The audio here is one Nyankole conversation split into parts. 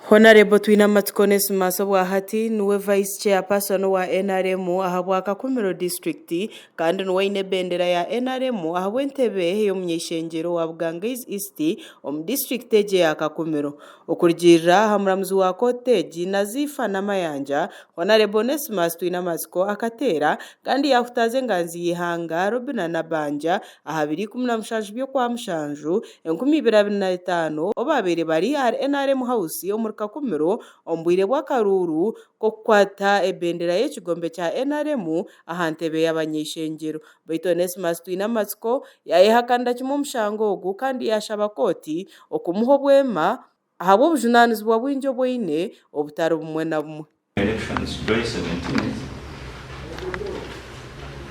Honarebo Twinamatsiko Onesmus obwahati niwe Vice Chairperson owa NRM ahabwa Kakumiro disiturikiti kandi niwe aine ebendera ya NRM ahabw'entebe ey'omuny'eishengyero wa Bugangaizi East omu disiturikiti egi eya Kakumiro. Okurugiirira aha muramuzi wa kooti egi Nazifa Namayanja, Honarebo Onesmus Twinamatsiko akateera kandi yaahutaaza enganzi y'eihanga Robinah Nabbanja aha biro 17 by'Okwamushanju, 2025 obu baabaire bari ahari NRM House omuri Kakumiro omu bwire bw'akaruuru k'okukwata ebendera y'ekigombe kya NRM aha ntebe y'abanyeishengyero. Beitu Onesmus Twinamatsiko yaayehakanira kimwe omushango ogu kandi yaashaba kooti okumuha obwema ahabw'obujunaanizibwa bwingi obu aine obutari bumwe na bumwe. Elections July 17th,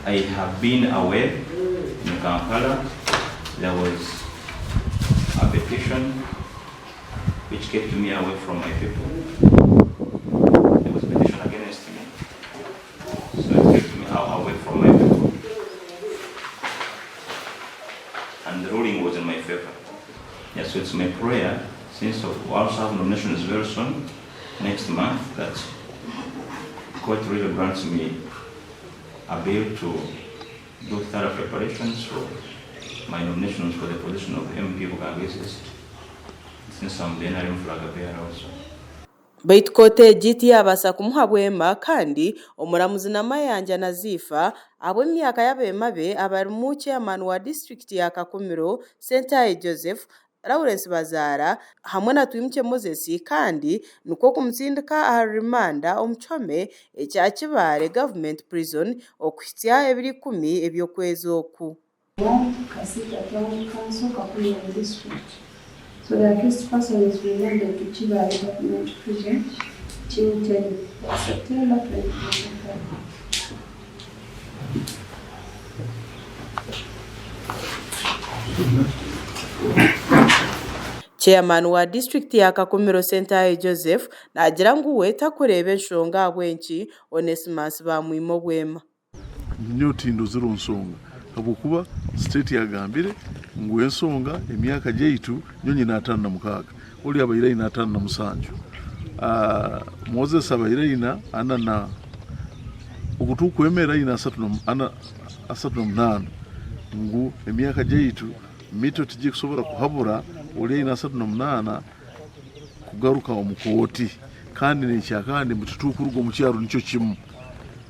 I have been away in Kampala, there was a petition which kept me away from my people, there was a petition against me, so it kept me away from my people and the ruling was in my favor. Yeah, so it's my prayer, since we also have nominations very soon, next month, that court really grants me a bill to do thorough preparations for my nominations for the position of MP Bugangaizi East, since I'm the NRM flag bearer also. Beitu kooti egi tiyaabaasa kumuha bwema kandi omuramuzi Namayanja Nazifa ahabw'emyaka y'abeema be abarimu Chairman wa disiturikiti ya Kakumiro, Ssentaye Joseph, Lawrence Bazaara hamwe na Twimukye Moses kandi nikwo kumutsindika ahari rimanda omu kihome ekya Kibaale Government Prison okuhitsya ebiro ikumi eby'okwezi oku. Kasiita Town Council, Kakumiro District. So the accused person is remanded to Kibaale Government Prison till 10 September 2025. Chairman wa disiturikiti ya Kakumiro Ssentayo Joseph naagira ngu we takureeba enshonga ahabw'enki Onesmus baamwima obwema. Nyowe tindozire nsonga habwokuba state yagambire ngu ensonga emyaka gyaitu nyowe nyine 56 ori abaire aine 57 Moses abaire aine ana na ogu tukwemera aine 38 ngu emyaka gyaitu mito tigikusobora kuhabura ori aine 38 kugaruka omu kooti kandi nekyakandi ngu titukuruga omu kyaro nikyo kimu.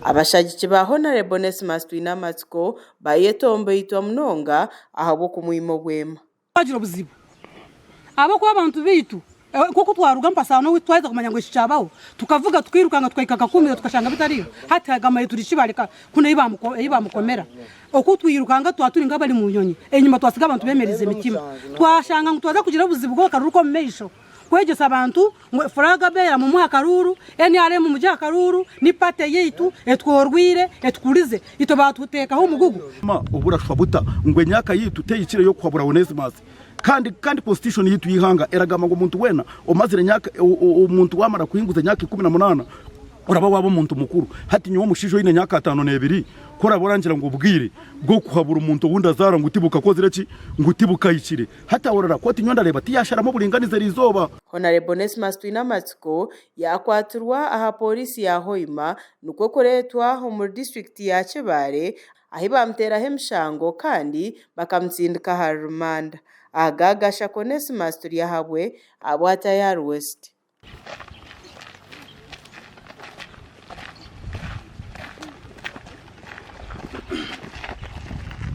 Abashagiki ba Honarebo Onesmus Twinamatsiko bayetomboitwa munonga ahabw'okumwima obwema. Twagira obuzibu ahabw'okuba abantu baitu nk'oku twaruga mpasaano owaitu twaheza kumanya ngu eki kyabaho tukavuga tukairukanga tukahika Kakumiro tukashanga bitariyo hati hagamayo turi Kibaleka kunu ei bamukomera oku twirukanga twaba turi nk'abari mu nyonyi enyima twasiga abantu bemereize emitima twashanga ngu twaza kugira obuzibu bw'akaruru k'omu maisho kwegyesa abantu ngu flag bearer mumuhe akaruuru, NRM mugihe akaruuru, ni party yaitu etworweire, etukurize, itwe baatuteekaho omugugu. Oburashwa buta ngu emyaka yaitu tehikire y'okuhabura Onesmus? Kandi kandi constitution yaitu y'eihanga eragamba ngu omuntu weena omazire emyaka omuntu wamara kuhinguza emyaka 18 oraba waaba omuntu mukuru. Hati nyowe omushaija oine emyaka 52 ku oraba orangira ngu obwire bw'okuhabura omuntu ou ndazaara ngu tibukakozire ki? Ngu tibukahikire. Hati ahorera kooti nyowe ndareeba tiyasharamu oburinganiza eriizooba. Honarebo Onesmus Twinamatsiko yaakwatirwa aha pooriisi ya Hoima nikwo kureetwa omuri disiturikiti ya Kibaale ahi baamuteeraho emishango kandi bakamutsindika ahari rimanda. Aga gashaka Onesmus Turyahabwe ahabwa Tayari West.